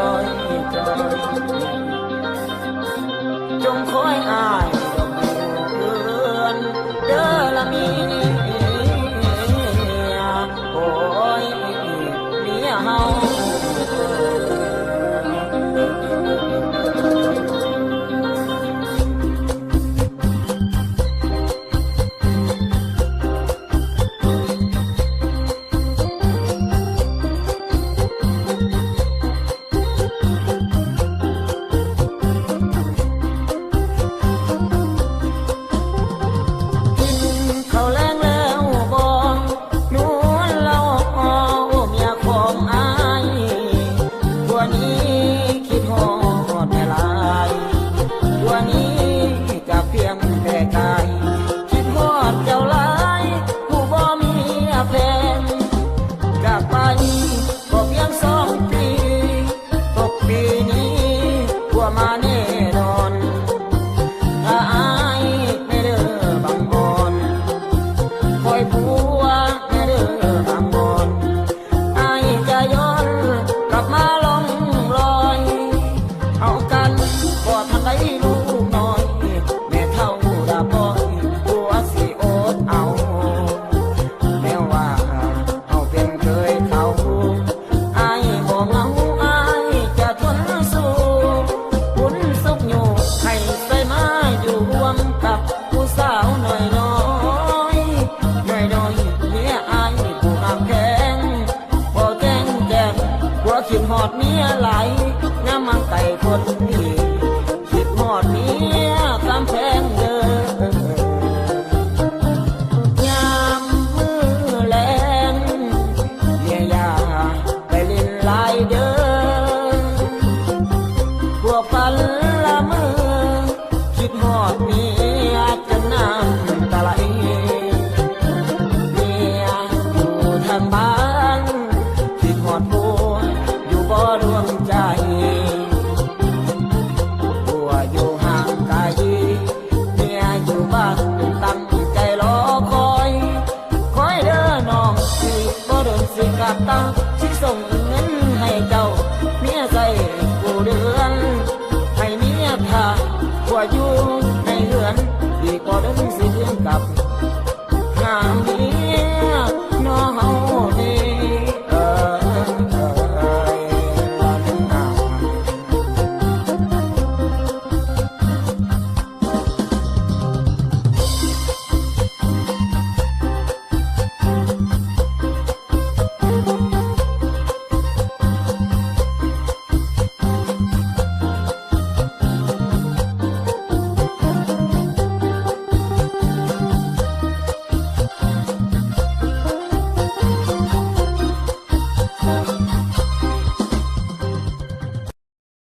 ຈອຍ ຈອຍ ຈົ່ງຄອຍອ້າຍດອກເດືອນເດີລະເມຍ ໂອ້ຍ ເມຍເຮົາ. ກິນເຂົ້າແລງແລ້ວບໍ່? ນວນລາວ ໂອ້ ເມຍຂອງອ້າຍ ຕົວນີ້ຄິດຮອດແມ່ຫຼາຍ ຕົວນີ້ຈະພຽງແຕ່ກາຍ ຄິດຮອດເຈົ້າຫຼາຍ ຜູ້ບໍ່ມີແຟນ ຈາກໄປກໍພຽງສອງປີ ຕົກປີນີ້ຜົວມາແນ່ນອນ ຖ້າອ້າຍແນ່ເດີບາງອ່ອນ ຄອຍຜົວແນ່ເດີບາງອ່ອນ ອ້າຍຈະຍ້ອນກັບມາລ່ອງລອຍ ເຮົາກັນບໍ່ທັນໄດ້ລູກນ້ອຍ ແມ່ເຖົ້າດາບອຍ ຜົວຊິອົດເອົາ ແນວວ່າເຮົາເປັນເຂີຍເຂົາ ອ້າຍບໍ່ເຫງົາ ອ້າຍຈະທົນສູ້ ບຸນສຸກຍູ້ໃຫ້ໄດ້ມາຢູ່ຮ່ວມກັບຜູ້ສາວນ້ອຍໆ ນ້ອຍໆ ເມຍອ້າຍຜູ້ຮັກແພງ ບໍ່ແຈ້ງແຈ້ງ ຜົວຄິດຮອດເມຍຫຼາຍ ຍາມມາໄກຄົນ